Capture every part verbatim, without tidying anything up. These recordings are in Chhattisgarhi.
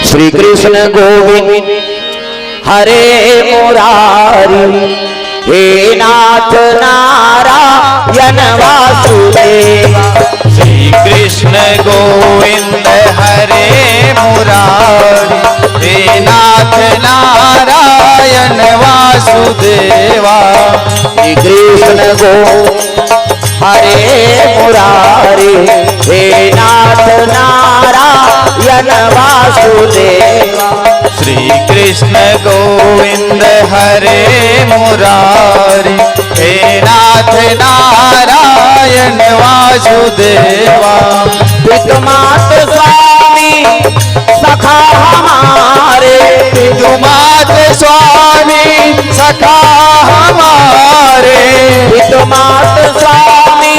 श्री कृष्ण गोविंद हरे मुरारी, हे नाथ नारायण वासुदेवा। श्री कृष्ण गोविंद हरे मुरारी, हे नाथ नारायण वासुदेवा। श्री कृष्ण गोविंद हरे मुरारी, हे नाथ नारायण वासुदेवा। श्री कृष्ण गोविंद हरे मुरारी, हे नाथ नारायण वासुदेवा। पितमात स्वामी सखा हमारे, पितमात स्वामी सखा हमारे। पितमात स्वामी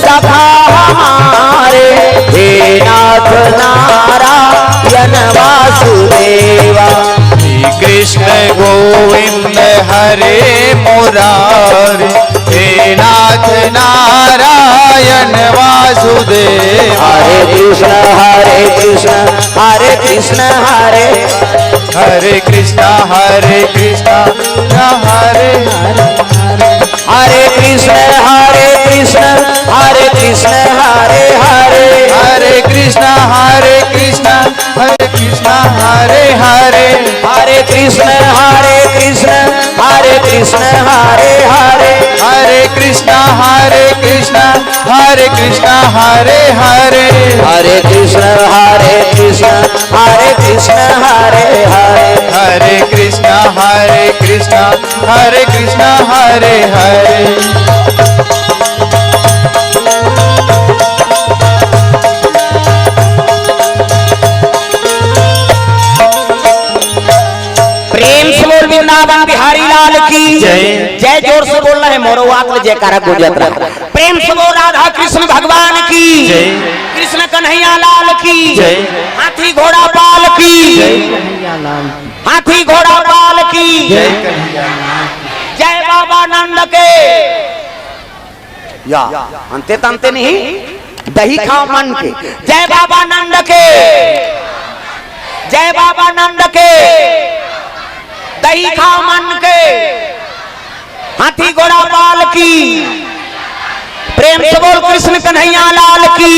सखा हमारे, हे नाथ नारायण वासुदेवा। श्री कृष्ण गोविंद हरे मुरारी, हे नाथ नारायण वासुदेवा। हरे कृष्ण हरे कृष्ण, हरे कृष्ण हरे हरे कृष्णा हरे कृष्णा, हरे हरे कृष्ण हरे कृष्ण, हरे कृष्ण हरे हरे। हरे कृष्णा हरे कृष्णा, हरे कृष्णा हरे हरे। हरे कृष्ण हरे कृष्ण, हरे कृष्ण हरे हरे। हरे कृष्णा हरे कृष्णा, हरे कृष्णा हरे हरे। हरे कृष्ण हरे कृष्ण, हरे कृष्ण हरे हरे। हरे कृष्णा हरे कृष्णा, हरे कृष्णा हरे हरे। प्रेम से बोल वृंदावन बिहारी लाल की जय। जय। जोर से बोलना है, मोरो आत्म जयकारा गूंजत रहा। प्रेम से बोल राधा कृष्ण भगवान की जय। कृष्ण कन्हैया लाल की जय। हाथी घोड़ा पाल की जय। हाथी घोड़ा पाल की जय। जय बाबा नंद के। या अंते तंते नहीं, दही खाओ मन के। जय बाबा नंद के, जय बाबा नंद के, दही खाओ मन के। हाथी घोड़ा पाल की, प्रेम से बोल कृष्ण कन्हैया लाल की।